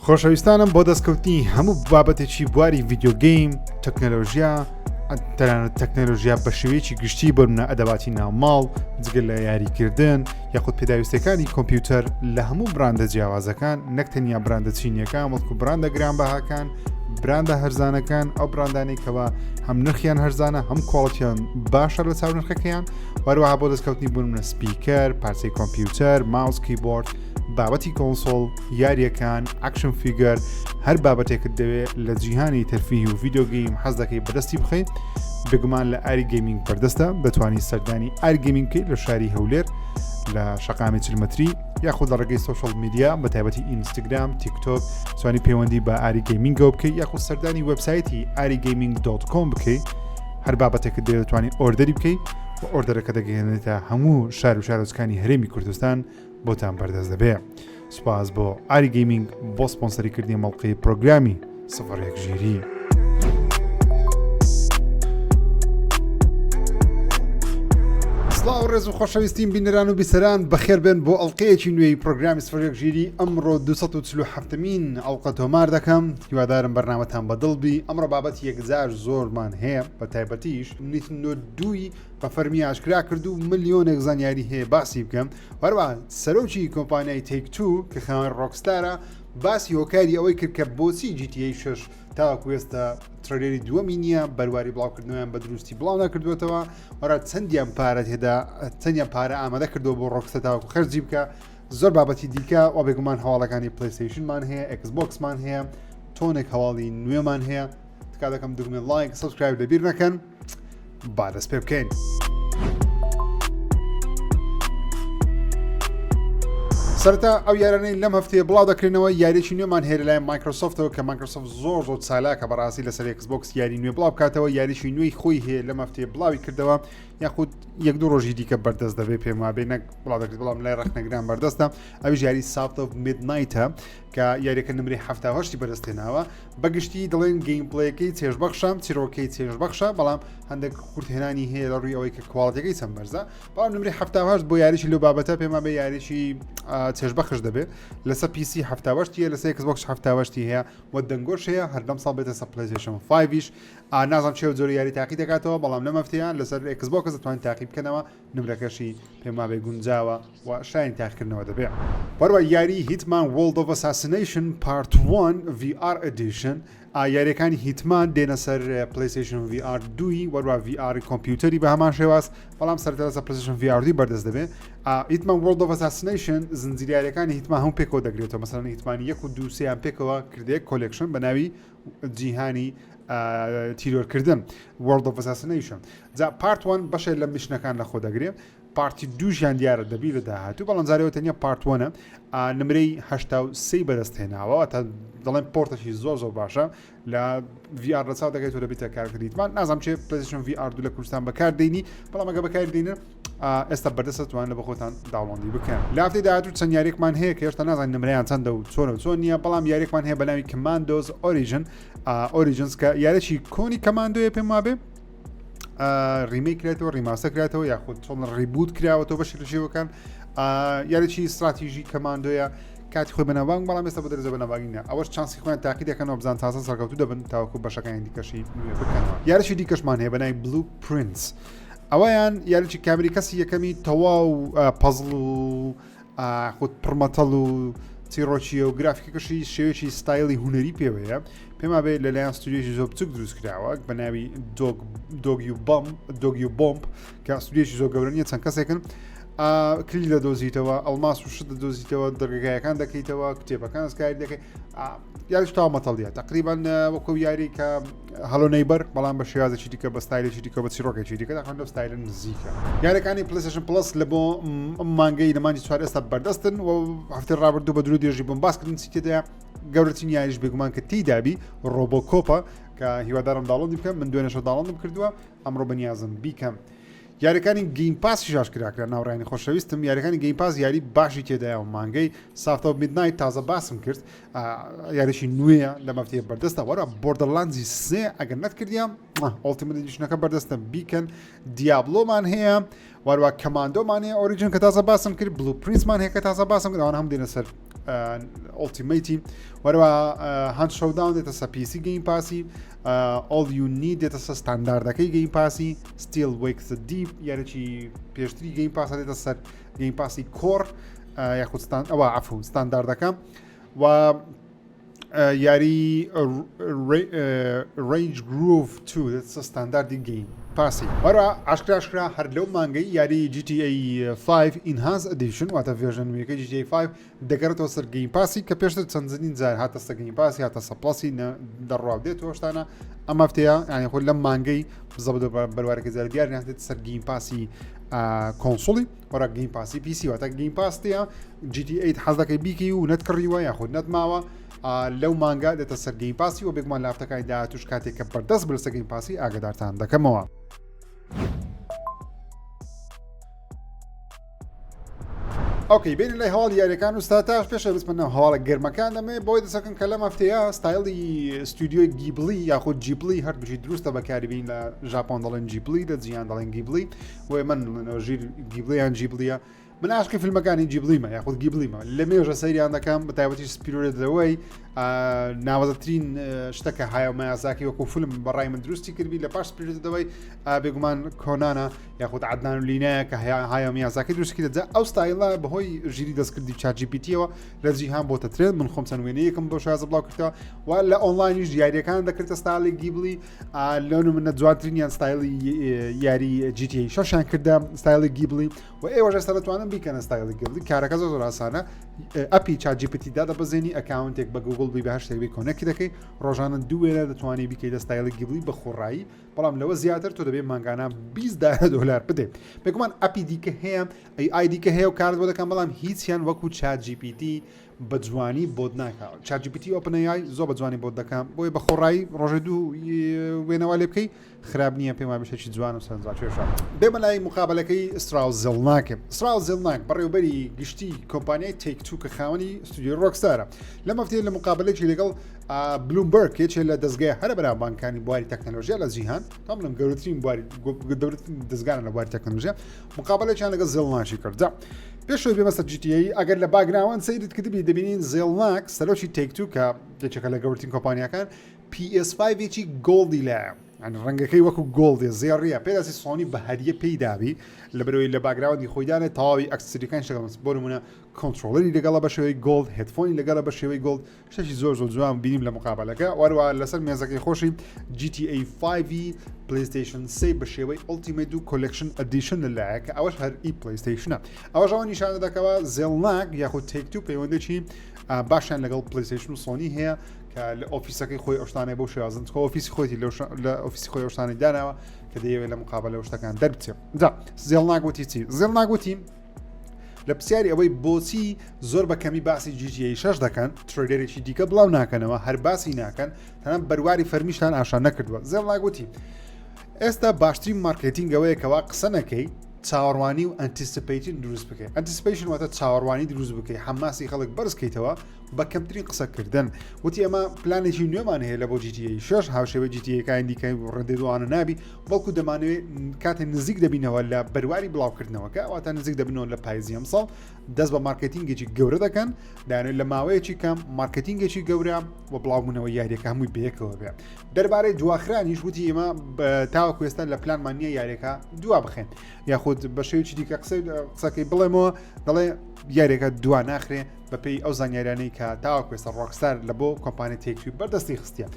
خۆشەویستانم بۆ دەستکەوتنی هەموو بابەتێکی بواری video game، تەکنەلۆژیا، تەنانەت تەکنەلۆژیا بە شێوەیەکی گشتی بۆ نمونە ئەدەواتی ناوماڵ، جگە لە یاریکردن یاخود پێداویستەکانی کۆمپیوتەر لە هەموو براندە جیاوازەکان نەک تەنیا براندە چینیەکان بەڵکو براندە گرانبەهاکان، براندە هەرزانەکان، ئەو براندانەی کەوا هەم نرخیان هەرزانە هەم quality یان باشە لە چاو نرخەکەیان، هەروەها بۆ دەستکەوتنی بۆ نمونە speaker، پارچەی کۆمپیوتەر، mouse، keyboard، بابەتی console، یاریەکان، action figure، هەر بابەتێکت دەوێت لە جیهانی تەرفیه و video game حەز دەکەی بەدەستی بخەیت بێگومان لە ئاری گەیمینگ بەردەستە دەتوانی سەردانی ئاری گەیمینگ بکەیت لە شاری هەولێر لە شەقامی چلمەتری یاخود لە ڕێگەی social media بە تایبەتی ئینستاگرام تیکتۆک توانی پەیوەندی بە ئاری گەیمینگەوە بکەیت یاخود سەردانی وبسایتی ئاری گەیمینگ dot com بکەیت هەر بابەتێکت دەوێت دەتوانی order ی بکەیت و order ەکە دەگەیەنێتە هەموو شار و شارۆچکانی هەرێمی کوردستان بۆتان بەردەست دەبێ سوپاس بۆ ئاری گەیمینگ بۆ سپۆنسەری کردنی مەڵقەی پرۆگرامی سفر یەک ژیری. سڵاو ڕێز و خۆشەویستیم بینەران و بیسەران بەخێر بێن بۆ ئەڵلقەیەکی نوێی پرۆگرامی سفر یەک ژیری ئەمڕۆ 247مین ئەڵقە تۆمار دەکەم هیوادارم بەرنامەتان بەدڵ بی ئەمڕۆ بابەت یەکجار زۆرمان هەیە بە تایبەتیش نیتندۆ دووی بە فەرمی ئاشکرا کرد و ملیۆنێک زانیاری هەیە باسی بکەم هەروە سەرۆکی کۆمپانیای تیک تو کە خاوەن ڕۆکستارە باسی هۆکاری ئەوەی کرد کە بۆچی GTA 6 تاوەکو ئێستا trailer ی دووەمی نییە بەرواری بڵاوکردنەوەیان بە دروستی بڵاو نەکردوێتەوە وەرا چەندیان پارە تێدا چەندیان پارە ئامادە کردەوە بۆ ڕۆکستار تاوەکو خەرجی بکە زۆر بابەتی دیکە و بێگومان هەواڵەکانی پلیستیشنمان هەیە ئەکسبۆکسمان هەیە تۆنێک هەواڵی نوێمان هەیە تکا دەکەم دوگمە like subscribe لەبیر نەکەن با دەست پێ بکەین. سەرەتا ئەو یارانەی لەم هەفتەیە بڵاو دەکرێنەوە یاریی نوێمان هەیە لەلایەن مایکرۆسۆفتەوە کە مایکرۆسۆفت زۆر زۆر چالاکە بەڕاستی لەسەر ئێکسبۆکس یاری نوێ بڵاو بکاتەوە یاریی نوێی خۆی هەیە لەم هەفتەیە بڵاوی کردەوە یاخود یەک دوو ڕۆژی دیکە بەردەست دەبێت پێم وابێ نەک بڵاو دەکرێت بەڵام لای ڕەخنەگران بەردەستە ئەویش یاری South of Midnight ە کە یاریەکە نمرەی 78 بەدەستهێناوە بەگشتی دەڵێن gameplay ەکەی چێژبەخشە چیرۆکەی چێژبەخشە بەڵام هەندێک کورتهێنانی هەیە لە ڕووی ئەوەی کە quality ەکەی چەند بەرزە بەڵام نمرەی 78 بۆ یاریی لەو بابەتە پێمان بێ یاریی چێژبەخش دەبێت لەسەر PC 78 هەیە لەسەر ئێکسبۆکس 78 هەیە و دەنگۆش هەیە هەردەم ساڵ بێتە سەر پلەیستەیشن 5یش نازانم چێ جۆری یاری تاقی دەکاتەوە بەڵام لەم هەفتەیە لەسەر ئێکسبۆکس دەتوانین تاقی بکەنەوە نمرەکەشی پێم وابێ گونجاوە و شایانی تاقیکردنەوە دەبێ. هەروە یاری Hitman World of Assassination Part 1 VR Edition یاریەکانی Hitman دێنە سەر پلیستیشن VR دوی وەروە VR کۆمپیوتەری بە هەمان شێواز بەڵام سەرەتا لەسەر پلیستیشن VR دوی بەردەست دەبێ Hitman World of Assassination زنجیرە یاریەکانی Hitman هەموو پێکەوە دەگرێتەوە مەسەلەن Hitman یەک و دوو سێیان پێکەوە کردێک collection بە ناوی جیهانی تیرۆرکردن World of Assassination جا Part 1 بەشێک لە mission ەکان لەخۆ دەگرێ part ی دووشیان دیارە دەبی لە داهاتوو بەڵام جارەوە تەنیا part one ە نمرەی 83 بەدەست هێناوە تا دەڵێن port ێکی زۆر زۆر باشە لە VR لە چاو دەکەیت و دەبیتە کارکتەری Hitman نازانم چێ پلیستیشن VR دوو لە کوردستان بەکار دێنی بەڵام ئەگە بەکار دێنن ئێستا بەردەستە توان لە بەخۆتان download ی بکەن لە هەفتەی داهاتوو چەند یاریێکمان هەیە کە هێشتا نازانین نمرەیان چەندە و چۆنە و چۆن نییە بەڵام یاریێکمان هەیە بە ناوی Commandos Origin Origins کە یاریی کۆنی کەماندۆیە پێم وابێ remake کرێتەوە remaster کراتەوە یاخود چۆن reboot کراوەتەوە بەشی لە شێوەکان یاریی استراتیژی کەماندۆیە کاتی خۆی بەناوبانگ بەڵام ئێستا بە دەرەجە بەناوبانگی نییە ئەوەش چانسی خۆیان تاقی دەکەنەوە بزان تازە سەرکەوتوو دەبن تاوەکو بەشەکانی دیکەشی نوێ بکەنەوە یاریی دیکەشمان هەیە بە ناوی Blue Prince ئەوەیان یاریی کامری کەسی یەکەمی تەواو پەزڵ و خود پڕمەتەڵ و چیڕۆکیە و گرافیکەکەشی شێوەیەکی ستایلی هونەری پێوەیە پێما بێ لەلایەن ستودیۆی زۆر بچوک دروست کراوە بە ناوی دۆگیو بەم دۆگیو بۆمب کە ستودیۆی زۆر گەورە نیە چەند کەسێکن کلی دەدۆزیتەوە ئەڵماس و شت دەدۆزیتەوە دەرگایەکان دەکەیتەوە کتێبەکان سکاری دەکەی یاریش تا مەتەڵیە تقریبان وەکو یاری کە Hello Neighbor بەڵام بە شێوازێکی دیکە بە ستایلێکی دیکە بە چیرۆکێکی دیکە دەخوێن لەو ستایلە نزیکە یاریەکانی پلیستیشن پلس لە بۆ مانگەی لە مانگی چوار ئێستا بەردەستن و هەفتەی ڕابردوو بە درو درێژی بۆم باسکردن چی تێدایە گەورەترین یاریش بێگومان کە تێیدابی RoboCop ە کە هیوادارم download ی بکەم من دوێنێشە download م کردووە ئەمڕۆ بەنیازم بیکەم یاریەکانی Game Pass یش ئاشکرا کرا ناوڕیانی خۆشەویستم یاریەکانی Game Pass یاری باشی تێدایە و مانگەی South of Midnight تازە باسم کرد یاریی نوێیە لە مەفتەیە بەردەستە وەرە Borderlands ی سێ ئەگەر نەتکردیان Ultimate Edition ەکە بەردەستە بیکەن Diablo مان هەیە وەروە Commando مان هەیە Origin کە تازە باسم کرد Blue Prince مان هەیە کە تازە باسم کرد ئەوان هەم دێنە سەر. Ultimate ی وەروە Hunt Showdown دێتە سە PC Game Pass ی All You Need دێتە سە ستانداردەکەی Game Pass ی Still Wakes Deep یاریی پێشتری Game Pass ە دێتە سەر Game Pass ی Core یاخود ئەوە عفو ستانداردەکە و یاری Range Groove 2 دێتە ستانداردی Game Pass ی. وەرە ئاشکراشکرا هەر لەو مانگەی یاری GTA 5 Enhanced Edition واتە version نوێیەکەی GTA 5 دەگەڕێتەوە سەر Game Pass ی کە پێشتر چەندین جار هاتە سەر Game Pass ی هاتە سەر Plus ی دەڕوا دێتەوە شتانە ئەم هەفتەیە یانی خۆ لەم مانگەی بزەبت بەروارەکە زیاد دیار ناتێت سەر Game Pass ی console ی وەرە Game Pass ی PC واتە Game Pass تەیە GTA حەز دەکەی بیکەی و نەتکڕیوە یاخود نەتماوە لەو مانگا دێتە سەر Game Pass ی و بێگومان لە هەفتەکانی داهاتوش کاتێک کە بەردەست بلسە Game Pass ی ئاگدارتان دەکەمەوە. okay بێنە لای هەواڵ یاریەکان و ستاتاش پێشە بچمە ناو هەواڵە گەرمەکان دەمێ بۆی دەسەکەن کە لەم هەفتەیە ستایلی ستودیۆی گیبلی یاخود جیبلی هەردووشی دروستە بەکاریبین لە ژاپۆن دەڵێن جیبلی لە جیهان دەڵێن گیبلی وێ من ژیر گیبلیان جیبلیە من عاشقی فیلمەکانی جیبلیمە یاخود گیبلیمە لە مێژە سەیریان دەکەم بە تایبەتی Spirited Away ناوازەترین شتەکە هایاو میازاکی وەکو فیلم بەڕای من دروستی کردبی لە پاش Spirited Away بێگومان کۆنانە یاخود عدنان و لینایە کە هایاو میازاکی دروستی کرد ئەو ستایلە بەهۆی ژیری دەستکردی ChatGPT یەوە لە جیهان بۆتە trend من خۆم چەند وێنەیەکم بۆ شازە بڵاو کردەوە و لە ئۆنلاینیش یاریەکان دەکردە ستایلی گیبلی لەو منە جوانترینیان ستایلی یاری GTA شەشیان کردە ستایلی گیبلی و ئێوەش ئێستا دەتوانن بیکەنە ستایلی گیبلی کارەکە زۆر زۆر ئاسانە app ی ChatGPT دادەبەزێنی account ێک بە گوگل بی بە هەر شتێک بی connect ی دەکەی ڕۆژانە دوو وێنە دەتوانی بیکەیتە ستایلی گیبلی بە خۆڕایی بەڵام لەوە زیاتر تۆ دەبێت مانگانە 20 دانە دۆلار بدەیت بێگومان app ی دیکە هەیە ئەی ئای دیکە هەیە و کارت بۆ دەکەم بەڵام هیچیان وەکو ChatGPT بە جوانی بۆت ناکا ChatGPT OpenAI زۆر بە جوانی بۆت دەکەم بۆیە بە خۆڕایی ڕۆژێ دوو وێنەوە لێ بکەی خراپ نییە پێم وابێ شتێکی جوان و سەرنجڕاکێشە بێمە لای مقابلەکەی ستراوس زێلناکە ستراوس زێلناک بەڕێوبەری گشتی کۆمپانیای Take-Two کە خاوەنی ستودیۆی Rockstar ە لەم هەفتەیە لە مقابلەیەکی لەگەڵ بلومبرگ یەکێ لە دەزگای هەرە بەناوبانگەکانی بواری تەکنەلۆژیا لە جیهان تا بڵێم گەورەترین بواری گەورەترین دەزگانە لە بواری تەکنەلۆژیا مقابلەیان لەگەڵ زێلناکی کرد جا پێشەوەی بێمە سەر GTA ئەگەر لە background سەیرت کردبی دەبینین زێلناک سەرۆکی Take-Two کە یەکێکە لە گەورەترین کۆمپانیاکان PS5 ێکی gold ی لایە یعنی ڕەنگەکەی وەکو gold ێ زێڕیە پێداچی سۆنی بە هەریە پێی دابی لە بەرەوەی لە background ی خۆیدانێت تەواوی accessory ەکان شەگەڵ بۆ نمونە controller ی لەگەڵە بە شێوەی gold headphone ی لەگەڵە بە شێوەی gold شتێکی زۆر زۆر جوان بینیم لە مقابلەکە وەروە لەسەر مێزەکەی خۆشی GTA 5 PlayStation 3 بە شێوەی Ultimate و Collection Edition لەلایە کە ئەوەش هەر ئی PlayStation ە ئەوەش ئەوە نیشانە دەکەوە زێڵناک یاخود Take-Two پەیوەندێکی باشیان لەگەڵ PlayStation و سۆنی هەیە کە لە office ەکەی خۆی ئەو شتانەی بۆ شێوازن چکە office ی خۆیتی لە office ی خۆی ئەو شتانەی داناوە کە دەیەوێت لە مقابلە شتەکان دەربچێت جا زێڵناک وتی چی زێڵناک وتی لە پرسیاری ئەوەی بۆچی زۆر بە کەمی باسی GTA 6 دەکەن trailer ێکی دیکە بڵاو ناکەنەوە هەر باسی ناکەن تەنانەت بەرواری فەرمیشتان ئاشان نەکردووە زێڵناک وتی ئێستا باشترین مارکێتینگ ئەوەیە کەوا قسە نەکەی چاوەڕوانی و anticipation دروست بکەیت anticipation واتە چاوەڕوانی دروست بکەیت حەماسی خەڵک بەرزکەیتەوە بە کەمترین قسەکردن وتی ئەمە پلانێکی نوێمان هەیە لە بۆ GTA 6 هاوشێوەی GTA ەکانی دیکە Red Dead وانە نابی بەڵکو دەمانەوێت کاتێ نزیک دەبینەوە لە بەرواری بڵاوکردنەوەکە واتە نزیک دەبنەوە لە پایزی ئەمساڵ دەست بە مارکتینگێکی گەورە دەکەن دانێت لە ماوەیەکی کەم مارکتینگێکی گەورە و بڵاوبوونەوە یاریەکە هەمووی بەیەکەوە بێ دەربارەی دواخرانیش وتی ئێمە تاوەکو ئێستا لە پلانمان نییە یاریەکە دوا بخێن یاخود بە شێوەیەکی دیکە قسەی قسەکەی بڵێمەوە دەڵێ یاریەکە دوا ناخرێ بەپێی ئەو زانیاریانەی کە تاوەکو ئێستا Rockstar لە بۆ کۆمپانیا Take-Two بەردەستی خستیە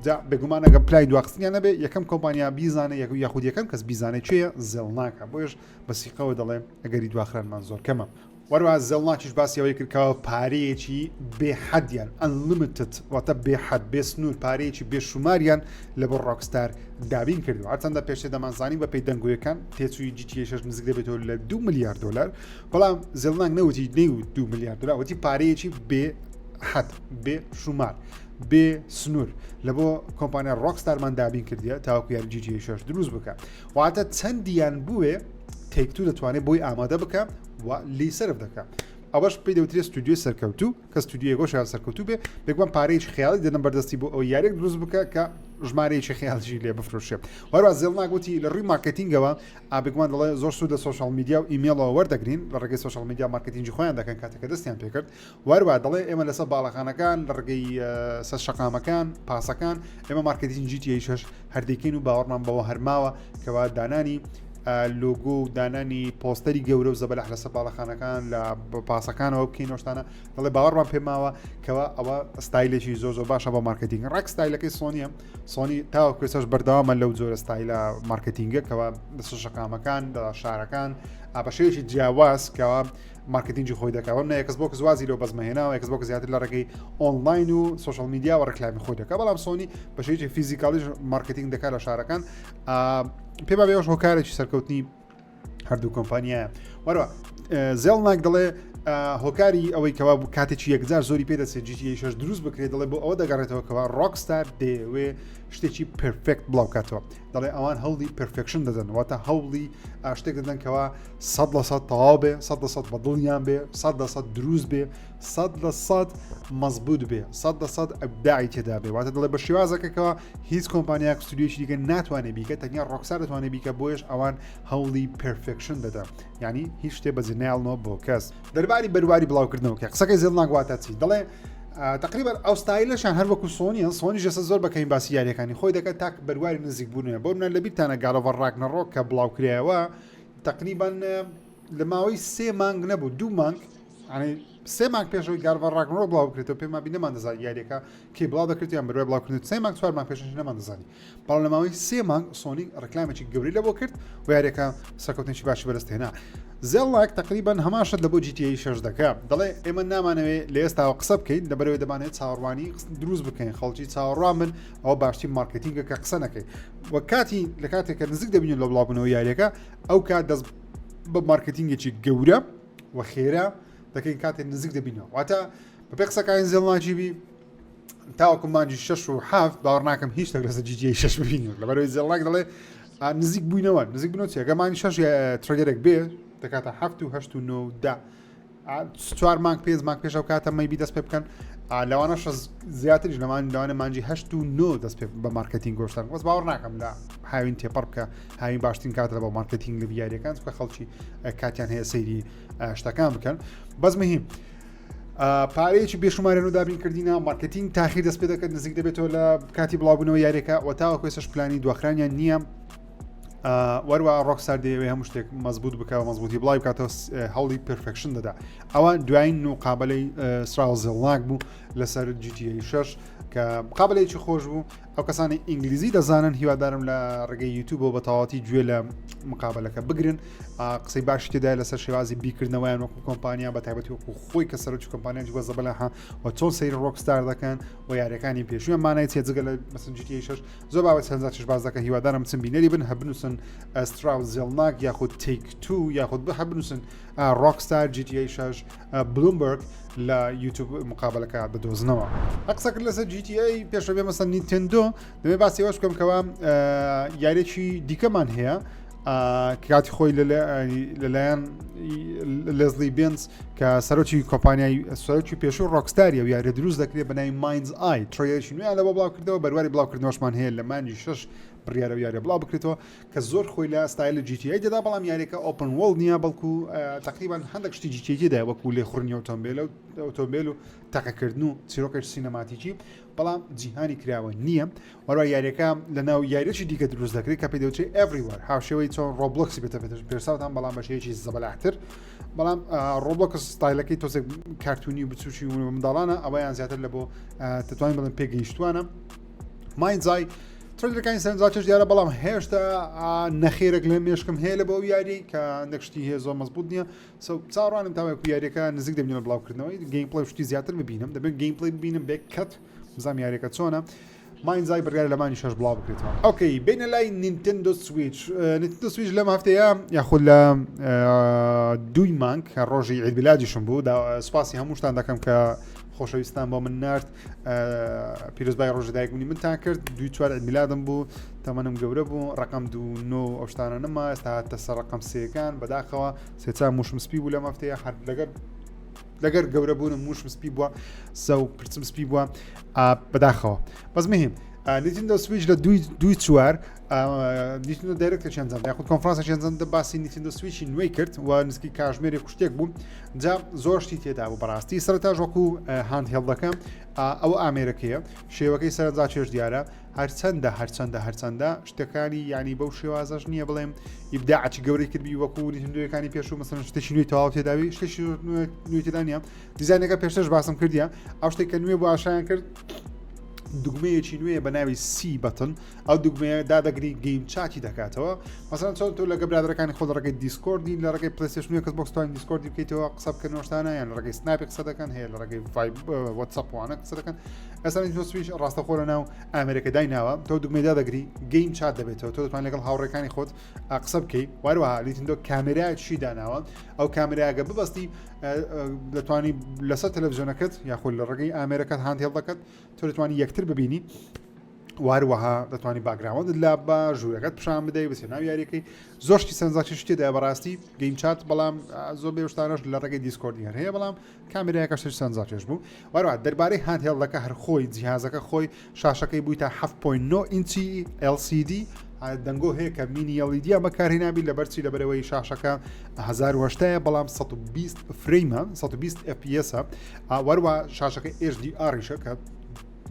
جا بێگومان ئەگە پلای دواخستنیان نەبێ یەکەم کۆمپانیا بیزانێ یەک یاخود یەکەم کەس بیزانێ کێیە زێڵناکە بۆیش بە سیقەوە دەڵێ ئەگەری دواخرانمان زۆر کەمە وەروە زێڵناکیش باسی ئەوەی کرد کەەوە پارەیەکی بێحەدیان unlimited واتە بێحەد بێ سنوور پارەیەکی بێشوماریان لە بۆ Rockstar دابین کردو هەرچەندە پێشتر دەمانزانی بە پێی دەنگۆیەکان تێچووی GTA 6 نزیک دەبێتەوە لە 2 ملیار دلار بەڵام زێڵناک نەوتی نەیوت 2 ملیار دلار وتی پارەیەکی بێ حەد بێ شومار بێ سنوور لە بۆ کۆمپانیا Rockstar مان دابین کردیە تاوەکو یاری GTA 6 دروست بکە واتە چەندیان بوێ Take-Two دەتوانێت بۆی ئامادە بکە و لی سەرف دەکە ئەوەش پێی دەوترێت ستودیۆی سەرکەوتوو کە ستودیۆی گۆشیان سەرکەوتوو بێ بێگومان پارەیەکی خیاڵی دەدەن بەردەستی بۆ ئەو یاریێک دروست بکە کە ژمارەیەکی خەیاڵیشی لێ بفرۆشێ. هەروە زێڵناک وتی لە ڕووی مارکێتینگەوە بێگومان دەڵێ زۆر سوود لە social media و ئیمێڵەوە وەردەگرین، لە ڕێگەی social media مارکێتینگی خۆیان دەکەن کاتێک کە دەستیان پێکرد. وەروە دەڵێ ئێمە لەسەر باڵەخانەکان لە ڕێگەی سەر شەقامەکان پاسەکان ئێمە مارکێتینگی GTA 6 هەر دەیکەین و باوەڕمان بەوە هەرماوە کەوا دانانی لۆگۆ و دانانی پۆستەری گەورە و زەبەلاح لەسەر باڵەخانەکان لە پاسەکانەوە بکەین شتانە دەڵێ باوەڕمان پێماوە کەوا ئەوە ستایلێکی زۆر زۆر باشە بۆ مارکتینگ ڕێک ستایلەکەی سۆنیە سۆنی تاوەکو ئێستاش بەردەوامە لەو جۆرە ستایلە مارکتینگە کەوا لەسەر شەقامەکان لە شارەکان بە شێوەیەکی جیاواز کەوا مارکتینگی خۆی دەکەەوە نە ئێکس بۆکس وازی لەو بەزمەهێناوە ئێکس بۆکس زیاتر لە ڕێگەی ئۆنلاین و social media و ڕێکلامی خۆی دەکە بەڵام سۆنی بە شێوەیەکی physical یش مارکتینگ دەکات لە شارەکان پێ بابێەوەش هۆکارێکی سەرکەوتنی هەردوو کۆمپانیایە وەروە زێڵناک دەڵێ هۆکاری ئەوەی کەوا بوو کاتێکی یەکجار زۆری پێدەچێت GTA 6 دروست بکرێت دەڵێ بۆ ئەوە دەگەڕێتەوە کەوا ڕۆکستار دەیەوێ شتێکی perfect بڵاو کاتەوە دەڵێ ئەوان هەوڵی perfection دەدەن واتە هەوڵی شتێک دەدەن کەوا 100% تەواو بێ 100% بەدڵیان بێ 100% دروست بێ 100% مەزبوط بێ 100% ئەبداعی تێدا بێ واتە دەڵێ بە شێوازەکەکەوە هیچ کۆمپانیاک ستودیۆیەکی دیکە ناتوانێت بیکە تەنیا ڕۆکستار دەتوانێت بیکە بۆیش ئەوان هەوڵی perfection دەدا یعنی هیچ شتێ بەجێ نایڵنەوە بۆ کەس دەرباری بەرواری بڵاوکردنەوە کە قسەکەی زێڵناک واتە چی دەڵێ تقریبا ئەو ستایلەشان هەر وەکو سۆنیە سۆنی ژەسە زۆر بەکەین باسی یاریەکانی خۆی دەکات تاک بەرواری نزیک بوونە بۆ منە لە بیرتانە God of War Ragnarok کە بڵاو کرایەوە تقریبا لە ماوەی سێ مانگ نەبوو دوو مانگ سێ مانگ پێشەوەی God of War Ragnarok بڵاو بکرێتەوە پێمان بی نەمان دەزانی یاریەکە کەی بڵاو دەکرێت یان بەروای بڵاوکردن سێ مانگ چوار مانگ پێشش نەمان دەزانی بەڵام لە ماوەی سێ مانگ سۆنی ڕکلامێکی گەورەی لە بۆ کرد و یاریەکە سەرکەوتنێکی باشی بەدەست هێنا. زێڵناک تقریبا هەمان شت لە بۆ GTA 6 دەکا دەڵێ ئێمە نامانەوێ لە ئێستاوە قسە بکەین لەبەرەوەی دەمانێت چاوەڕوانی دروست بکەین خەڵکی چاوەڕوان بن ئەوە باشترین مارکتینگە کە قسە نەکەی و کاتی لە کاتێک کە نزیک دەبین لە بڵاوبوونەوە یاریەکە ئەو کات دەست بە مارکتینگێکی گەورە و خێرا دەکەین کاتێک نزیک دەبینەوە واتە بەپێ قسەکانی زێڵناکی بی تاوەکو مانگی شەش و حەفت باوەڕ ناکەم هیچ شتێک لەسەر GTA 6 ببینین لەبەرەوەی زێڵناک دەڵێ نزیک بووینەوە نزیک بوونەوە چیە مانگی شەش trailer ێک بێ دەکاتە حەفت و هەشت و نۆ و دە چوار مانگ پێنج مانگ پێش ئەو کاتە maybe دەست پێ بکەن لەوانەش زیاتریش لەمان لەوانە مانگی هەشت و نۆ دەست پێ بە مارکتینگ گۆشتان وەس باوەڕ ناکەم لە هاوین تێپەڕ بکە هاوین باشترین کاتە بۆ مارکتینگ لە یاریەکان چونکە خەڵکی کاتیان هەیە سەیری شتەکان بکەن بەس مهم پارەیەکی بێشومارێن و دابین کردینە مارکتینگ تاخیر دەست پێ دەکات نزیک دەبێتەوە لە کاتی بڵاوبوونەوە یاریەکە و تاوەکو ئێستاش پلانی دواخرانیان نییە وەروە ڕۆکستار دەیەوێ هەموو شتێک مەزبوط بکە و مەزبوطی بڵاوی بکاتەوە هەوڵی perfection دەدا ئەوە دوایین مقابلەی ستراوس زێڵناک بوو لەسەر GTA 6 کە مقابلەیەکی خۆش بوو ئەو کەسانی ئینگلیزی دەزانن هیوادارم لە ڕێگەی یوتیوبەوە بە تەواوەتی گوێ لە مقابلەکە بگرن قسەی باشی تێدا لەسەر شێوازی بیکردنەوەیان وەکو کۆمپانیا بە تایبەتی وەکو خۆی کە سەرۆکی کۆمپانیا جوە زەبەلاحە و چۆن سەیر ڕۆکستار دەکەن و یاریەکانی پێشویان مانای چیە جگە لە مەسن GTA 6 زۆر بابەت سەرنجا چش باز دەکەن هیوادارم چم بینەری بن هەبنووسن ستراوس زێڵناک یاخود تیک تو یاخود بە هەبنووسن ڕۆکستار GTA 6 بلومبرگ لە یوتیوب مقابلەکە دەدۆزنەوە قسەکرد لەسەر GTA پێشە بێ مەسەن نینتندۆ دەبێ باسی ئەوەش بکەم کەوا یاریێکی دیکەمان هەیە کاتی خۆی لەلایەن لێزلی بێنز کە سەرۆکی کۆمپانیای سەرۆکی پێشوو ڕۆکستاریە و یاریە دروست دەکرێت بە ناوی Mind's Eye trailer ێکی نوێیان لە بۆ بڵاو کردەوە بەرواری بڵاوکردنەوەشمان هەیە لە مانگی شەش بڕیارە و یاریە بڵاو بکرێتەوە کە زۆر خۆی لە ستایل GTA دەدا بەڵام یاریەکە open world نییە بەڵکو تقریبا هەندێک شتی GTA تێدا وەکو لێخوڕنی ئۆتۆمبیل و ئۆتۆمبیل و تەقەکردن و چیرۆکێکی سینەماتیکی بەڵام جیهانی کراوە نییە وەروە یاریەکە لە ناو یاریەکی دیکە دروست دەکرێت کە پێی دەوترێت Everywhere هاوشێوەی چۆن ڕۆبلۆکسی بێتە پێرساوتان بەڵام بە شێوەیەکی زەبەلاحتر بەڵام ڕۆبلۆکس ستایلەکەی تۆزێک کارتونی و بچوکی و منداڵانە ئەوەیان زیاتر لە بۆ دەتوانین بڵێن پێگەیشتوانە Mind's Eye trailer ەکانی سەرنجڕاکێش دیارە بەڵام هێشتا نەخێرێک لە مێشکم هەیە لە بۆ ئەو یاری کە هەندێک شتی هەیە زۆر مەزبوط نییە چاوەڕوانم تاوەکو یاریەکە نزیک دەبینەوە بڵاوکردنەوەی gameplay شتی زیاتر ببینم دەبێت gameplay ببینم بێ cut بزانم یاریەکە چۆنە Mind's Eye بڕیار لە مانگی شەش بڵاو بکرێتەوە. okay بینە لای نینتندۆ سویچ نینتندۆ سویچ لەم هەفتەیە یاخود لە دووی مانگ کە ڕۆژی عید میلادیشم بوو سوپاسی هەمووشتان دەکەم کە خۆشەویستان بۆ من نارد پیرۆزبای ڕۆژی دایکبوونی منتان کرد دوی چوار عید میلادم بوو تەمەنم گەورە بوو ڕقم دوو نۆ ئەو شتانە نەما ئێستا هاتە سەر ڕقم سێکان بەداخەوە سێچا موشم سپی بوو لەم هەفتەیە هەر لەگەر لەگەر گەورە بوونم موشم سپی بووە سە و پرچم سپی بووە بەداخەوە بەس مهم. Nintendo Switch لە دوی دوی چوار Nintendo Direct ێکی ئەنجام یاخود کۆنفرانسێکی ئەنجام دا باسی Nintendo Switch ی نوێی کرد و نزیکی کاژمێرێک شتێک بوو جا زۆر شتی تێدا بوو بەڕاستی سەرتاش وەکو handheld ەکە ئەو ئامێرەکەیە شێوەکەی سەرنجا چێژ دیارە هەرچەندە هەرچەندە هەرچەندە شتەکانی ینی بەو شێوازەش نییە بڵێم ئیبداعی گەورەی کردبی وەکو Nintendo یەکانی پێشوو مەسەن شتێکی نوێی تەواو تێداوی شتێکی نوێی تێدا نییە دیزانەکە پێشترش باسم کردیە ئەو شتێک کە نوێ بۆ ئاشایان کرد دوگمەیەکی نوێ بە ناوی C button ئەو دوگمەیە دادەگری game chat ی دەکاتەوە مەسەن چۆن تۆ لەگە برادەرەکانی خۆ لە ڕێگەی Discord ی لە ڕێگەی PlayStation و Xbox توانین Discord ی بکەیتەوە قسە بکەن شتانە یان لە ڕێگەی Snap ی قسە دەکەن هەیە لە ڕێگەی WhatsApp وانە قسە دەکەن ئەسان تۆ سویش ڕاستەخۆ لە ناو ئامێرەکە دایناوە تۆ دوگمەی دادەگری game chat دەبێتەوە تۆ دەتوانین لەگەڵ هاوڕێکانی خۆت قسە بکەی واروەها Nintendo کامێرایەکی داناوە ئەو کامێرایەگە ببەستی دەتوانی لەسەر تەلەڤزیۆنەکەت یاخود لە ڕێگەی ئامێرەکەت handheld ەکەت تۆ دەتوانی یەکتر ببینی واروەها دەتوانی background ت لا بە ژوورەکەت پیشان بدەی بچێ ناو یاریەکەی زۆر شتی سەرنجڕاکێش تێدا بەڕاستی game chat بەڵام زۆر بێشتانەش لە ڕێگەی Discord ی هەر هەیە بەڵام کامێرایەکە شتێکی سەرنجڕاکێش بوو وەروە دەربارەی handheld ەکە هەر خۆی جیهازەکە خۆی شاشەکەی بووی تا 7.9 ئینچی LCD دەنگۆ هەیە کە mini LED بەکارهێنابی لەبەرچی لەبەرەوەی شاشەکە 1970 بەڵام 120 frame ە 120 FPS وەروە شاشەکە HDR یشە کە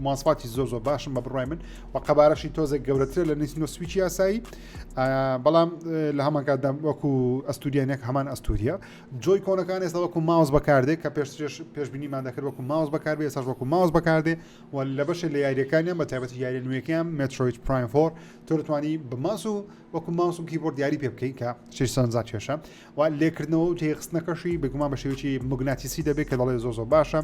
مواسفاتی زۆر زۆر باشم بە بڕای من و قەبارەشی تۆزێک گەورەترە لە Nintendo Switch ی ئاسایی بەڵام لە هەمان کاتدا وەکو ئەستوریانێک هەمان ئەستوریە Joy-Con ەکان ئێستا وەکو ماوس بەکاردێ کە پێشترش پێشبینیمان دەکرد وەکو ماوس بەکاربێ ئێستاش وەکو ماوس بەکاردێ و لە بەشێ لە یاریەکانیان بە تایبەتی یاریە نوێیەکەیان Metroid Prime 4 تۆ دەتوانی بە ماوس و وەکو ماوس و کیبۆرد یاری پێ بکەیت کە شتێکی سەرنجڕاکێشە و لێکردنەوە و تێخستنەکەشی بێگومان بە شێوەیەکی موگناتیسی دەبێت کە دەڵێ زۆر زۆر باشە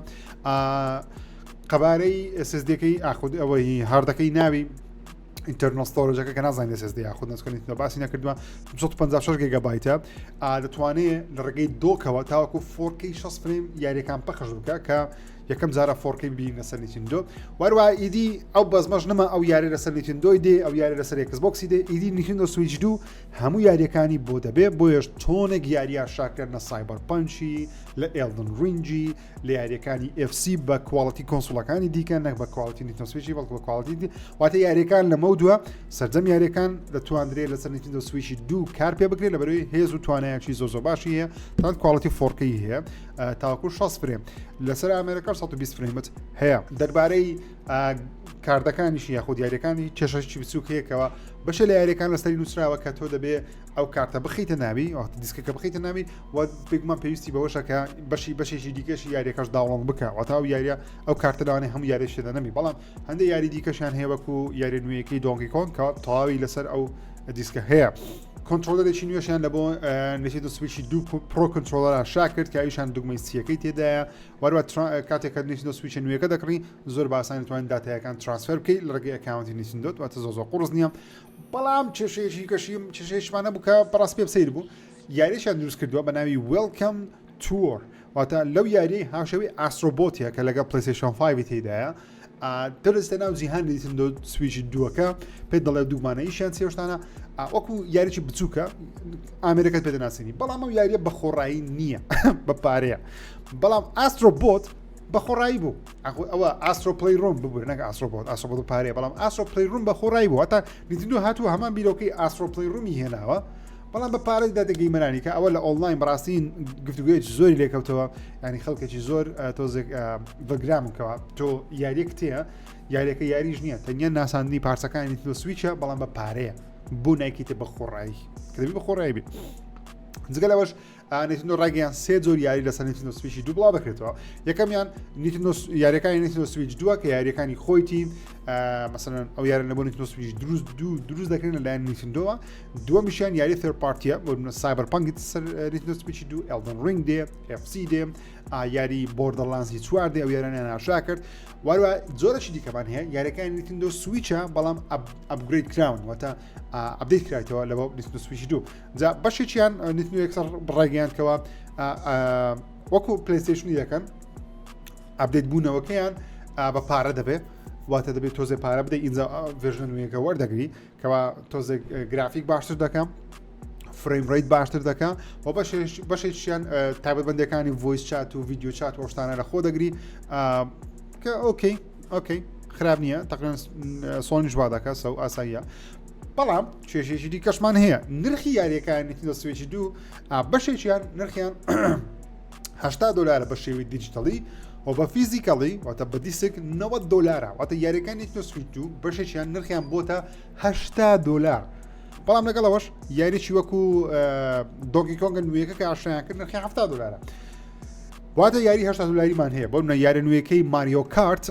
قەبارەی SSD ەکەی ئاخود ئەوەی هاردەکەی ناوی internal storage ەکە کە نازانین SSD یاخود نەسکەنیتەوە باسی نەکردووە 256 گیگابایتە دەتوانێت لە ڕێگەی dock ەوە تاوەکو 4K 60 frame یاریەکان پەخش بکە کە یەکەم جارە 4K ببین لەسەر Nintendo وەروە ئیدی ئەو بەزمەش نەما ئەو یاری لەسەر Nintendo ی دێ ئەو یاری لەسەر Xbox ی دێ ئیدی Nintendo Switch دوو هەموو یاریەکانی بۆ دەبێ بۆیەش تۆنێک یاریە شاکردنە Cyberpunk ی لە Elden Ring ی لە یاریەکانی FC بە quality console ەکانی دیکە نەک بە quality Nintendo Switch ی بەڵکو بە quality دی واتە یاریەکان لەمە دووە سەرجەم یاریەکان دەتواندرێت لەسەر Nintendo Switch ی دوو کار پێ بکرێت لە بەرەوەی هێز و توانایەکی زۆ زۆ باشی هەیە تان quality 4K هەیە تاوەکو 60 frame لەسەر ئامێرەکە 120 frame ت هەیە دەربارەی کاردەکانیشی یاخود یاریەکانی کێشەکی بچووک هەیەکەوە بەشە لە یاریەکان لەسەری نووسراوە کە تۆ دەبێ ئەو کارتە بخیتە ناوی وەخت دیسکەکە بخیتە ناوی و بێگومان پێویستی بەوەشە کە بەشی بەشێکی دیکەشی یاریەکەش download بکە واتە ئەو یاریە ئەو کارتە لەوانەیە هەموو یاریش تێدا نەبی بەڵام هەندێک یاری دیکەشیان هەیە وەکو یاری نوێیەکەی Donkey Kong کە تەواوی لەسەر ئەو دیسکە هەیە. controller ێکی نوێشیان لە بۆ Nintendo Switch ی دوو Pro Controller ئاشکرا کرد کە ئەویشان دوگمەی C یەکەی تێدایە وەروە کاتێک کە Nintendo Switch نوێیەکە دەکڕی زۆر باسانی توانین داتایەکان transfer بکەیت لە ڕێگەی account ی Nintendo واتە زۆر زۆر قورس نییە بەڵام کێشەیەکی کەشیم کێشەیەکیشمان هەبوو کە بەڕاست پێم سەیر بوو یاریشیان دروست کردووە بە ناوی Welcome Tour واتە لەو یاری هاوشێوەی Astro Bot ە کە لەگەڵ PlayStation 5 تێدایە دەرستە ناو جیهان Nintendo Switch دووەکە پێت دەڵێ دوومانە ئیشیان چێشتانە وەکو یاریی بچووکە ئامێرەکەت پێدەناسیێنی بەڵام ئەو یاریە بە خۆڕایی نییە بە پارەیە بەڵام Astro Bot بە خۆڕایی بوو ئەوە Astro's Playroom ببوور نەک Astro Bot Astro Bot پارەیە بەڵام Astro's Playroom بە خۆڕایی بوو هەتا Nintendo هاتووە هەمان بیرۆکەی Astro's Playroom ی هێناوە بەڵام بە پارە دادە gamer انی کە ئەوە لە ئۆنلاین بەڕاستی گفتوگویەکی زۆری لێکەوتەوە ینی خەڵکێکی زۆر تۆزێک دڵگرامکەوە تۆ یاریەک تەیە یاریەکە یاریش نییە تەنیا ناساندنی پارچەکانی تۆ Switch ە بەڵام بە پارەیە بۆ نایکیتە بە خۆڕایی کە دەبی بە خۆڕایی بێت جگە لەوەش Nintendo ڕاگەیان سێ جۆر یاری لەسەر Nintendo Switch ی دوو بڵاو دەکرێتەوە یەکەمیان Nintendo یاریەکانی Nintendo Switch دووە کە یاریەکانی خۆیتی مەسەن ئەو یارە لە بۆ Nintendo Switch دروست دوو دروست دەکرێن لەلایەن Nintendo وە دووەمیشیان یاری third party ە بۆ Cyberpunk سەر Nintendo Switch ی دوو Elden Ring دێ FC دێ یاری Borderlands ی چوار دێ ئەو یارانیان ئاشکرا کرد واروە جۆرەی دیکەمان هەیە یاریەکانی Nintendo Switch ە بەڵام upgrade کراون واتە update کرایتەوە لە بۆ Nintendo Switch دوو جا بەشێکیان Nintendo یەکسەر ڕایگەیاند کەەوە وەکو PlayStation ی دەکەن update بوونەوەکەیان بە پارە دەبێت واتە دەبێت تۆزێ پارە بدە ئینجا version ە نوێیەکە وەردەگری کەوا تۆزێک گرافیک باشتر دەکەم frame rate باشتر دەکە و بەشێکیان تایبەتمەندەکانی voice chat و video chat و شتانە لە خۆ دەگری کە okay okay. خراپ نییە تقریبا سۆنیش وا دەکات سە و ئاساییە بەڵام کێشێکی دیکەشمان هەیە نرخی یاریەکان Nintendo Switch دوو بەشێکیان نرخیان 80 دلارە بە شێوەی digital ی و بە physical ی واتە بە دیسک 90 دلارە واتە یاریەکانی Nintendo Switch دوو بەشێکیان نرخیان بۆتە 80 دلار بەڵام لەگەڵەوەش یاریی وەکو Donkey Kong ە نوێیەکە کە ئاشنایان کرد نرخی 70 دلارە واتە یاری 80 دلاریمان هەیە بۆ منە یارە نوێیەکەی Mario Kart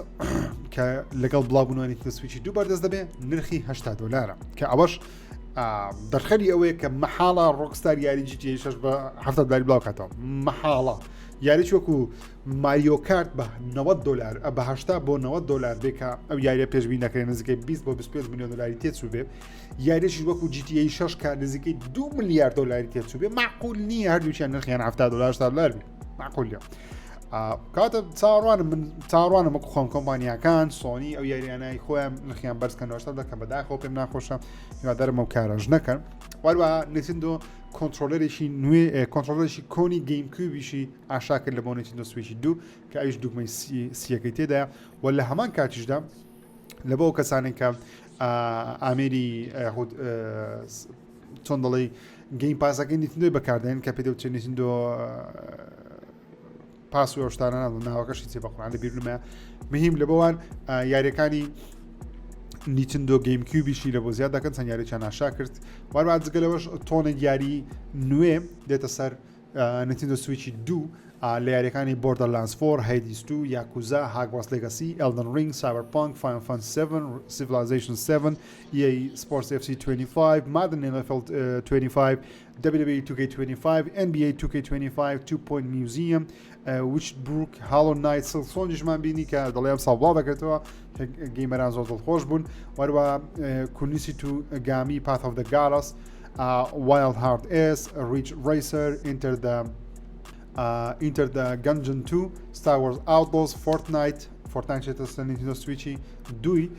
کە لەگەڵ بڵاوبوونەوەی Switch ی دوو بەردەست دەبێ نرخی 80 دلارە کە ئەوەش دەرخەری ئەوەیە کە مەحاڵە Rockstar یاری GTA 6 بە 70 دلاری بڵاو کاتەوە مەحاڵە یاریی وەکو Mario Kart بە 90 دلار بە 80 بۆ 90 دلار بێ کە ئەو یاریە پێشبینی دەکرێت نزیکەی 20 بۆ 25 میلیۆن دلاری تێچوو بێ یاریش وەکو GTA 6 کە نزیکەی 2 ملیار دلاری تێچوو بێ معقول نییە هەردووکیان نرخیان 70 دلار 80 دلار بێ معقول نیە کاتە چاوەڕوانم من چاوەڕوانم وەکو خۆم کۆمپانیاکان سۆنی ئەو یاریانای خۆیان نرخیان بەرزکەنەوەشتا دەکەم بەداخەوە پێم ناخۆشە هیوادارم ئەو کارەش نەکەن وەروە Nintendo controller ێکی نوێ controller ێکی کۆنی GameCube یشی ئاشا کرد لە بۆ Nintendo Switch ی دوو کە ئەویش دوگمەی سیەکەی تێدایە و لە هەمان کاتیشدا لە بۆ کەسانێک کە ئامێری چۆن دەڵێی Game Pass ەکەی Nintendo ی بەکاردێن کە پێ دەوترێت Nintendo Pass و شتانە ناوەکەشی چێ بە قورآن لە بیرمە مهم لە بەوان یاریەکانی Nintendo GameCube یشی لە بۆ زیاد دەکەن چەند یارییان ئاشا کرد واروا جگەلەوەش تۆنێک یاری نوێ دێتە سەر Nintendo Switch ی دوو لە یاریەکانی Borderlands 4، Hades 2، Yakuza، Hogwarts Legacy، Elden Ring، Cyberpunk، Final Fantasy 7، Civilization 7، EA Sports FC 25، Madden NFL 25، WWE 2K25، NBA 2K25، Two Point Museum، Witchbrook، Hollow Knight Silksong یشمان بینی کە دەڵێ ئەم ساڵ بڵاو دەکرێتەوە کە gamer ان زۆر دڵخۆش بوون وەروە Kunisaki to Gami Path of the Goddess Wild Hearts S، Ridge Racer، Enter the Enter the Gungeon 2، Star Wars Outlaws، Fortnite، Fortnite چێتە سەر Nintendo Switch ی دووی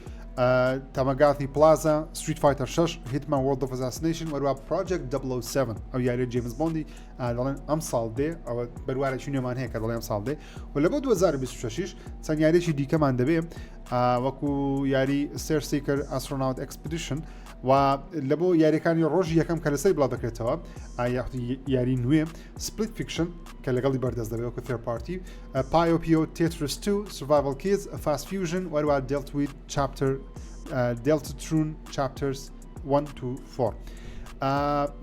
Tamagotchi Plaza، Street Fighter 6، Hitman World of Assassination، وەروە Project 007 ئەو یاریە جیمز بۆندی دەڵێن ئەم ساڵ دێ ئەوە بەروارێکی نوێمان هەیە کە دەڵێ ئەم ساڵ دێ و لە بۆ 2026 چەند یاریێکی دیکەمان دەبێ وەکو یاری Starseeker Astronaut Expedition و لە بۆ یاریەکانی ڕۆژی یەکەم کە لەسەر بڵاو دەکرێتەوە یاخودی یاری نوێ Split Fiction کە لەگەڵی بەردەست دەبێت وەکو third party Puyo Puyo Tetris 2 Survival Kids Fast Fusion وەروە Deltarune Chapter Deltarune Chapters 1 to 4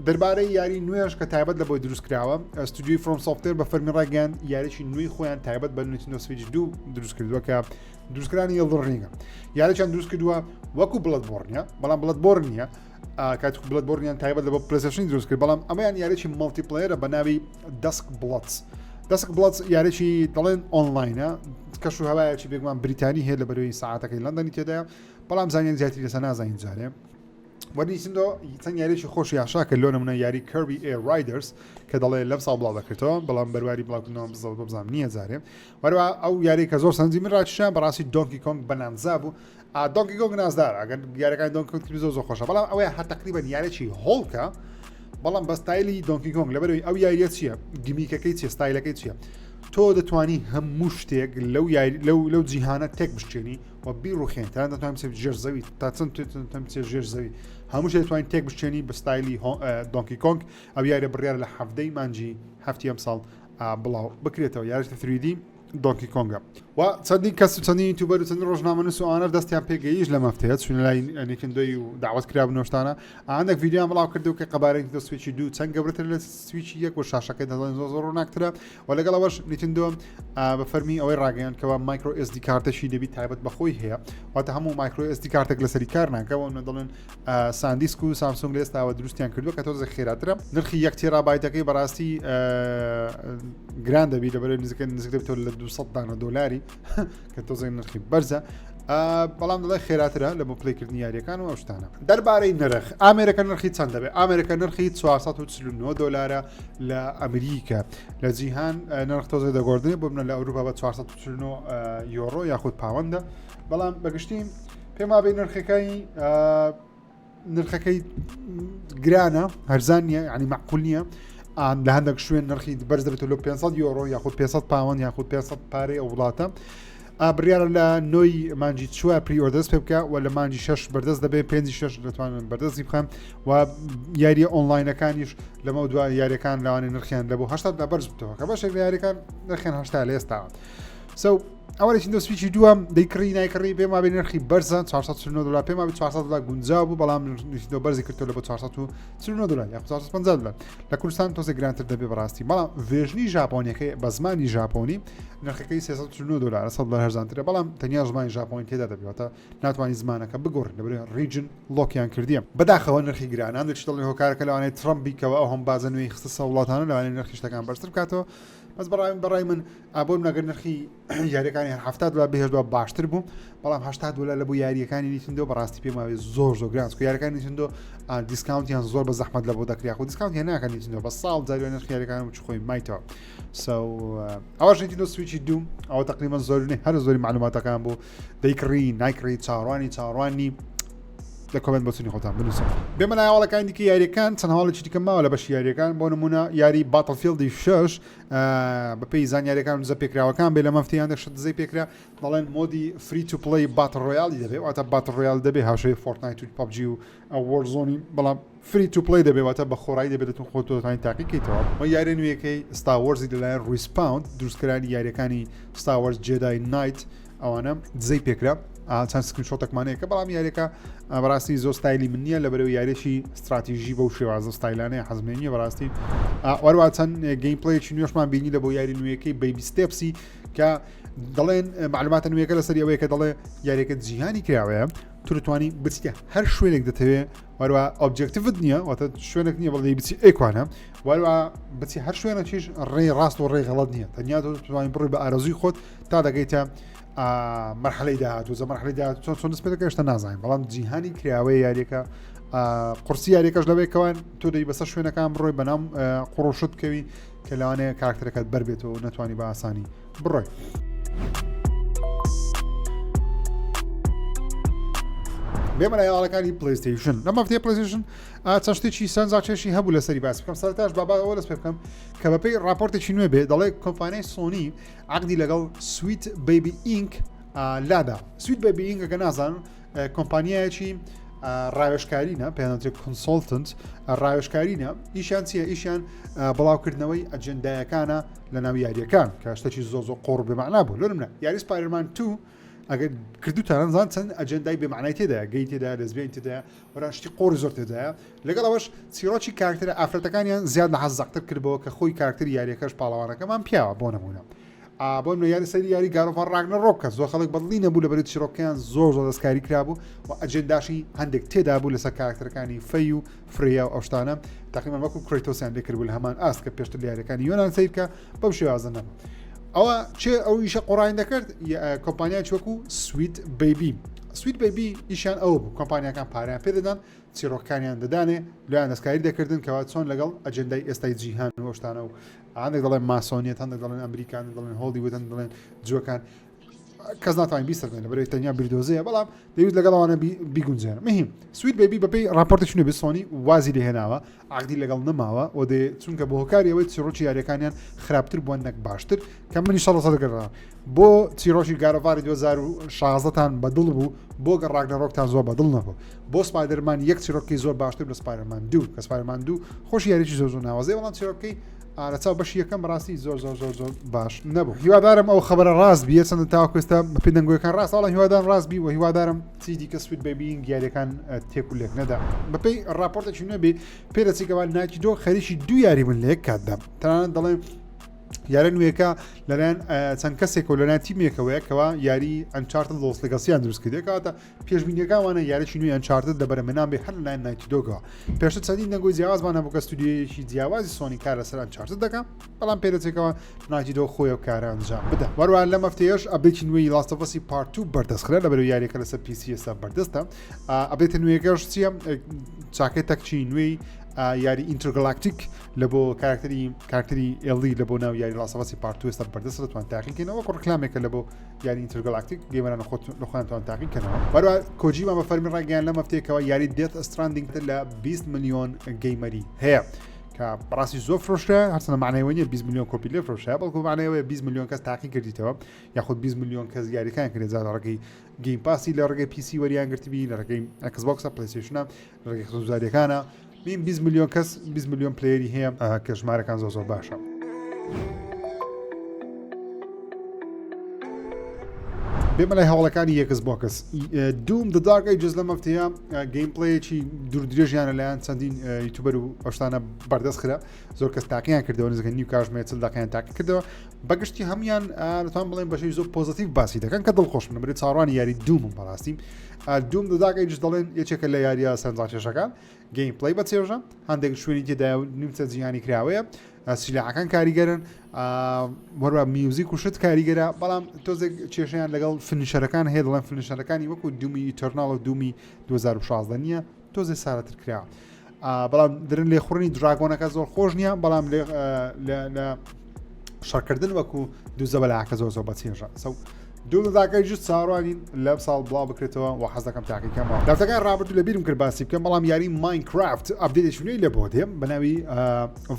دەربارەی یاری نوێش کە تایبەت لە بۆی دروست کراوە ستودیوی FromSoftware بە فەرمی ڕاگەیان یاریی نوێی خۆیان تایبەت بە Nintendo Switch دوو دروست کردووە کە دروستکرانی Elden Ring ە یارییان دروست کردووە وەکو Bloodborne ە بەڵام Bloodborne نییە کات Bloodborne یان تایبەت لە بۆ PlayStation دروست کرد بەڵام ئەمەیان یاریی multiplayer ە بە ناوی Duskbloods Duskbloods یاریی دەڵێن ئۆنلاینە کەش و هەوایەکی بێگومان بریتانی هەیە لە بەرەوەی ساعتەکەی لەندەنی تێدایە بەڵام زانیاری زیاتری لەسەر نازانین جارێ وە Nintendo چەند یاریێکی خۆشی ئاشا کرد لۆ نمونە یاری Kirby Air Riders کە دەڵێ لەم ساڵ بڵاو دەکرێتەوە بەڵام بەرواری بڵاوکردنەوە بزەوت بزانام نییە جارێ وەروە ئەو یاری کە زۆر سەنجی من ڕاکیشان بەڕاستی Donkey Kong Bonanza بوو Donkey Kong نازدار ئەگەر یاریەکانی Donkey Kong زۆر زۆر خۆشە بەڵام ئەوەیە هەر تقریبا یاریی هۆڵکە بەڵام بە ستایلی Donkey Kong لەبەرەوەی ئەو یاریە چییە gimmick ەکەی چیە ستایلەکەی چییە تۆ دەتوانی هەموو شتێک لەو یاری لەو لەو جیهانە تێک بشکێنی و بیڕوخێن تا دەتوانین بچێت ژێر زەوی تا چەند تێ بچێت ژێر زەوی هەموو شتێک دەتوانین تێک بشکێنی بە ستایلی Donkey Kong ئەو یاریە بڕیار لە حەفدەی مانجی هەفتی ئەم ساڵ بڵاو بکرێتەوە یاریش 3D Donkey Kong ە و چەندین کەس و چەندین YouTuber و چەندین ڕۆژنامەنووس و ئەوانەش دەستیان پێگەیشت لە مەفتەیە چون لای Nintendo ی و داوت کرابوون شتانە ئەندێک ڤیدیۆیان بڵاو کردو کە قەبارەی Nintendo Switch ی دوو چەند گەورەتر لە سویچی یەک و شاشەکەی دەڵێن زۆر زۆر ڕووناکترە و لەگەڵ ئەوەش Nintendo بە فەرمی ئەوەی ڕاگەیاند کەوا micro SD card ەشی دەبی تایبەت بەخۆی هەیە واتە هەموو micro SD card ێک لەسەری کار ناکەەوە دەڵێن SanDisk و Samsung لە ئێستاوە دروستیان کردووە کە تۆزێک خێراترە نرخی یەک terabyte ەکەی بەڕاستی گران دەبی لەبەر نزیکە نزیک دەبێتەوە لە 200 دانە دۆلاری کە تۆزێک نرخی بەرزە بەڵام دەڵێ خێراترە لە بۆ play کردنی یاریەکان و ئەو شتانە دەربارەی نرخ ئامێرەکە نرخی چەند دەبێت ئامێرەکە نرخی 449 دلارە لە ئەمریکا لە جیهان نرخ تۆزێ دەگۆردنێ بۆ منە لە ئەوروپا بە 449 یۆرۆ یاخود پاوەندە بەڵام بەگشتی پێم وابێ نرخەکانی نرخەکەی گرانە هەرزان نییە ینی معقول نییە لە هەندێک شوێن نرخی بەرز دەبێت لە 500 یۆرۆ یاخود 500 پاوەند یاخود 500 پارەی ئەو وڵاتە. بڕیارە لە نۆی مانجی چوار pre-order دەست پێ بکە و لە مانجی شەش بەردەست دەبێت پێنجی شەش دەتوانن بەردەستی بخەن و یاریە ئۆنلاینەکانیش لەمە دو یاریەکان لەوانێ نرخیان لە بۆ هەشتا لە بەرز بتەوە کە بەشێک لە یاریەکان نرخیان هەشتا لە ئێستا سو ئەوە نینتندۆ سویچی دووەم دەیکڕی نایکڕی پێم وابێ نرخی بەرزە 449 دلار پێم وابێ 400 دلار گونجاو بوو بەڵام نینتندۆ بەرزی کردەوە لە بۆ 449 دلار یاخود 450 دلار لە کوردستان تۆزێک گرانتر دەبێ بەڕاستی بەڵام version ی ژاپۆنیەکەی بە زمانی ژاپۆنی نرخەکەی 349 دلار 100 دلار هەرزانترە بەڵام تەنیا زمانی ژاپۆنی تێدا دەبێتە ناتوانانی زمانەکە بگۆڕن لەبەر region lock یان کردیە بەداخەوە نرخی گران هەندێک دەڵێن هۆکارەکە لەوانەیە ترەمپ بیکەوە ئەو هەم بازە نوێی خستە سەر وڵاتانە لەوانەیە نرخی شتەکان بەرزتر بکاتەوە بەس بەڕای بەڕای من ئابۆم نەگەر نرخی یاریەکانی هەر 70 دلار بهێشتوە باشتر بوو بەڵام 80 دلار لە بۆ یاریەکانی نیتندۆ بەڕاستی پێم وایە زۆر زۆر گران چونکە یاریەکانی نیتندۆ discount یان زۆر بە زەحمەت لە بۆ دەکرێت خۆ discount یان ناکەن نیتندۆ بە ساڵ جاریان نرخی یاریەکان و خۆی مایتەوە so ئەوەش نیتندۆ سویچی دوو ئەوە تقریبا زۆر هەر زۆری معلوماتەکان بوو دەیکڕی نایکڕی چاوەڕوانی چاوەڕوانی لە comment بۆچونی خۆتان بنووسن. بێمە لای هەواڵەکانی دیکە یاریەکان چەند هەواڵێکی دیکە ماوە لە بەشی یاریەکان بۆ نمونە یاری باتڵفیڵدی شەش بەپێی زانیاریەکان دزە پێکراوەکان بێ لە مەفتیان دەشت دزەی پێکرا دەڵێن mode ی free to play battle royale ی دەبێت واتە battle royale دەبێ هاوشێوەی فۆرتنایت و پەبجی و وۆرزۆنی بەڵام free to play دەبێت واتە بە خۆڕایی دەبێت دەتون خۆت دەتوانیت تاقیکەیتەوە و یاریە نوێیەکەی ستاوەرزی لەلایەن ڕیسپاوند دروستکەرانی یاریەکانی ستاوەرز جێدای نایت ئەوانە دزەی پێکرا چەند screenshot ێکمان هەیە کە بەڵام یاریەکە بەڕاستی زۆر ستایلی من نییە لە بەرەوە یاریێکی استراتیژی بەو شێوازە ستایلانەیە حەزمێ نییە بەڕاستی وەروە چەند gameplay ێکی نوێشمان بینی لە بۆ یاری نوێیەکەی بەیبی ستێپسی کە دەڵێن معلوماتە نوێیەکە لەسەر ئەوەیە کە دەڵێ یاریەکە جیهانی کراوەیە تو دەتوانی بچیتە هەر شوێنێک دەتەوێ وەروە objective ت نییە واتە شوێنێک نییە بڵێ بچی ئەیکوانە وەروە بچی هەر شوێنێکیش ڕێی ڕاست و ڕێی غەڵەت نییە تەنیا تۆ دەتوانی بڕی بە ئارەزووی خۆت تا دەگەیتە مەرحەلەی داهاتوو زە مەرحەلەی داهاتوو چۆن چۆن دەست پێ دەکەی هێشتا نازانین بەڵام جیهانی کراوەیە یاریەکە قورسی یاریەکەش لەوەیەکەوان تۆ دەی بەسەر شوێنەکان بڕۆی بەنام قڕۆشت بکەوی کە لەوانەیە کارکتەرەکەت بەربێتەوە و نەتوانی بە ئاسانی بڕۆی. بێمە لای هەواڵەکانی پلیستیشن لەم هەفتەیە پلیستیشن چەند شتێکی سەرنجڕاکێشی هەبوو لەسەری باس بکەم سەرتاش بابا ئەوە دەست پێ بکەم کە بەپێی راپۆرتێکی نوێ بێ دەڵێ کۆمپانیای سۆنی عقدی لەگەڵ سویت بەیبی ئینک لادا سویت بەیبی ئینک ئەگە نازانن کۆمپانیایەکی ڕاوێژکارینە پێنەتێک consultant ڕاوێژکارینە ئیشیان چییە ئیشیان بڵاوکردنەوەی ئەجندایەکانە لە ناو یاریەکان کە شتێکی زۆ زۆ قۆڕ بێمەعنا بوو لۆرم نە یاری سپایدەرمان 2 ئەگەر کردوتانە زان چەند ئەجندای بێمعنای تێدا gay تێدا لەزبیان تێدا وەران شتی قۆڕی زۆر تێدایە لەگەڵ ئەوەش چیرۆکی کارکتەرە ئافرەتەکانیان زیاد لە حەز زەقتر کردبەوە کە خۆی کارکتەری یاریەکەش پاڵەوانەکەمان پیاوە بۆ نمونە بۆ منە یاری سەری یاری گاد ئۆف وار ڕاگنەڕۆک کە زۆر خەڵک بەدڵی نەبوو لەبەر چیرۆکەکەیان زۆر زۆر دەستکاری کرابوو و ئەجێنداشی هەندێک تێدا بوو لەسەر کارکتەرەکانی فەی و فریا و ئەو شتانە تقریبا وەکو کرێتۆسیان لێکردبوو لە هەمان ئاست کە پێشتر لە یاریەکانی یۆنان سەیر بکە بەم شێوازە نەبوو ئەوە چێ ئەو ئیشە قۆڕین دەکرد کۆمپانیا وەکو سویت بەیبی سویت بەیبی ئیشیان ئەوە بوو کۆمپانیاکان پاریان پێدەدان چیرۆکەکانیان دەدانێ لایان دەستکاری دەکردن کەوا چۆن لەگەڵ ئەجندای ئێستای جیهان و ئەوشتانە و هەندێک دەڵێن ماسۆنیەت هەندێک دەڵێن ئەمریکا هەندێک دەڵێن هۆڵیوود هەندێک دەڵێن جوەکان کەس ناتوانین بیسەلمێنێ لەبەرئەوەی تەنیا بیردۆزەیە بەڵام دەویست لەگەڵ ئەوانە بیگونجێنە مهم سوید بەبی بەپێی راپۆرتێکی نوێ سۆنی وازی لێهێناوە عقدی لەگەڵ نەماوە و دێ چونکە بۆ هۆکاری ئەوەی چیرۆکی یاریەکانیان خراپتر بووە نەک باشتر کە منی شەڕ دەگەڕا بۆ چیرۆکی گاد ئۆف واری 2016 تان بەدڵ بوو بۆ گە ڕاگنەڕۆکتان زۆر بەدڵ نەبوو بۆ سپایدەرمان یەک چیرۆکی زۆر باشتر لە سپایدەرمان دوو کە سپایدەرمان دوو خۆش یاریی زۆر زۆر ناوازەیە بەڵام چیرۆکەی لە چاو بەشی یەکەم بەڕاستی زۆر زۆر زۆر زۆر باش نەبوو هیوادارم ئەو خبرە ڕاست بیە چەندە تاوەکو ئێستا بەپێی دەنگۆیەکان ڕاست بەڵام هیوادارم ڕاست بی و هیوادارم چی دیکە سوید بەبینگ یاریەکان تێک و لێک نەدا بەپێی راپۆرتێکی نوێ بێ پێدەچێتەوە ناتی دۆ خەریکی دوو یاری بن لە یەک کاتدا تەنانەت دەڵێن یارە نوێیەکە لەلایەن چەند کەسێک و لەلایەن تیمێکەوەیە کەوا یاری ئەنچارتد لۆست لێگەسیان دروست کردێ کەواتە پێشبینیەکان وانە یاریی نوێی ئەنچارتد لە بەرەمێنان بێ هەر لەلایەن نایتی دۆگەوە پێشتر چەندین دەنگۆی جیاوازمان هەبوو کە ستودیۆیەکی جیاوازی سۆنی کار لەسەر ئەنچارتد دەکا بەڵام پێدەچێتەوە نایتی دۆگ خۆی ئەو کارە ئەنجام بدا وەروە لەم هەفتەیەش update ی نوێی لاست ئۆف ئەسی پارت 2 بەردەستخرا لەبەرەوە یاریەکە لەسەر PC ئێستا بەردەستە update ە نوێیەکەش چییە چاکەی تەکچی نوێی یاری intergalactic لە بۆ کارکتەری کارکتەری ئێلی لە بۆ ناو یاری لاست ئۆف ئەسی پارت 2 ئێستا بەردەست دەتوان تاقیکەنەوە وەکو ڕکلامێکە لە بۆ یاری intergalactic gamer ان خۆت لە خۆیان توان تاقیکەنەوە بەروە کۆجیما بە فەرمی ڕاگەیان لەم هەفتەیەکەوە یاری دێت ستراندینگ لە 20 ملیۆن gamer ی هەیە. کە بەڕاستی زۆر فرۆشرا هەرچەندە معنای نیە 20 میلیۆن کۆپی لێ فرۆشرا بەڵکو معنای 20 میلیۆن کەس تاقی کردیتەوە یاخود 20 میلیۆن کەس یاریەکان کرێ جا لە ڕێگەی Game Pass ی لە ڕێگەی PC وەریان گرتبی لە ڕێگەی Xbox ە PlayStation ە لە ڕێگەی خزمەتگوزاریەکانە بین 20 میلیۆن کەس 20 میلیۆن player ی هەیە کە ژمارەکان زۆر زۆر باشە. بێمە لای هەواڵەکانی Xbox Doom The Dark Ages لەم هەفتەیە gameplay ەکی دوور درێژیان لەلایەن چەندین YouTuber و ئەوشتانە بەردەست خرا زۆر کەس تاقییان کردەوە نزیکە نیو کاژمێر چل دقیان تاقی کردەوە بەگشتی هەموان دەتوان بڵێن بەشەی زۆر positive باسی دەکەن کە دڵخۆش من بری چاڕوانی یاری Doom م بەڕاستی Doom The Dark Ages دەڵێن یەکێکە لە یاریە سەرنجڕاکێشەکان gameplay بە چێژە هەندێک شوێنی تێدایە و نیمچە جیهانی کراوەیە سیلاحەکان کاریگەرن وەروە میوزیک و شت کاریگەرە بەڵام تۆزێک کێشیان لەگەڵ finisher ەکان هەیە دەڵێن finisher ەکانی وەکو Doom ی Eternal و Doom ی 2016 نییە تۆزێ سارەتر کرا بەڵام درن لێخوڕنی dragon ەکە زۆر خۆش نییە بەڵام لە شەڕکردن وەکو دوو زەبەلاکە زۆر زۆر بەچێژە so Doom داکەی جوست چاڕوانین لەم ساڵ بڵاو بکرێتەوە و حەز دەکەم تاقیکەمەوە دەفتەکان ڕابردوو لە بیرم کرد باسی بکەم بەڵام یاری Minecraft update ێکی نوێی لە بۆ دێم بە ناوی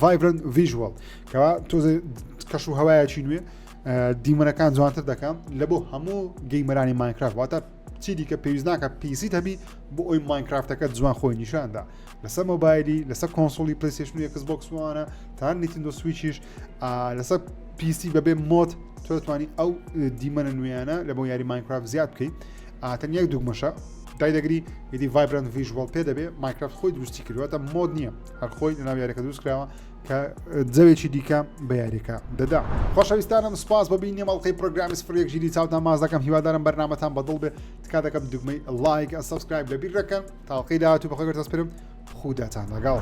Vibrant Visual کەوا تۆزێ کەش و هەوایەکی نوێ دیمەنەکان جوانتر دەکەم لە بۆ هەموو gamer انی Minecraft واتە چی دیکە پێویست ناکە PC ت هەبی بۆ ئەوی Minecraft ەکە جوان خۆی نیشاندا لەسەر مۆبایلی لەسەر console ی PlayStation و Xbox وانە تا Nintendo Switch یش لەسەر PC بەبێ mod تۆ دەتوانی ئەو دیمەنە نوێیانە لە بۆ یاری Minecraft زیاد بکەیت تەنیا یەک دوگمەشە دایدەگری ئیدی Vibrant Visual پێ دەبێ Minecraft خۆی دروستی کردووە تا mod نییە هەر خۆی لەناو یاریەکە دروست کراوە کە جەوێکی دیکە بە یاریەکە دەدا خۆشەویستانم سپاس بۆ بینی مەڵقەی پرۆگرامی سفر یەک ژیری چاوتان ماز دەکەم هیوادارم بەرنامەتان بەدڵ بێ تکا دەکەم دوگمەی like subscribe لەبیر دەکەن تاڵقی داهاتوو بەخۆی گەرتەسپرم خوداتان لەگەڵ.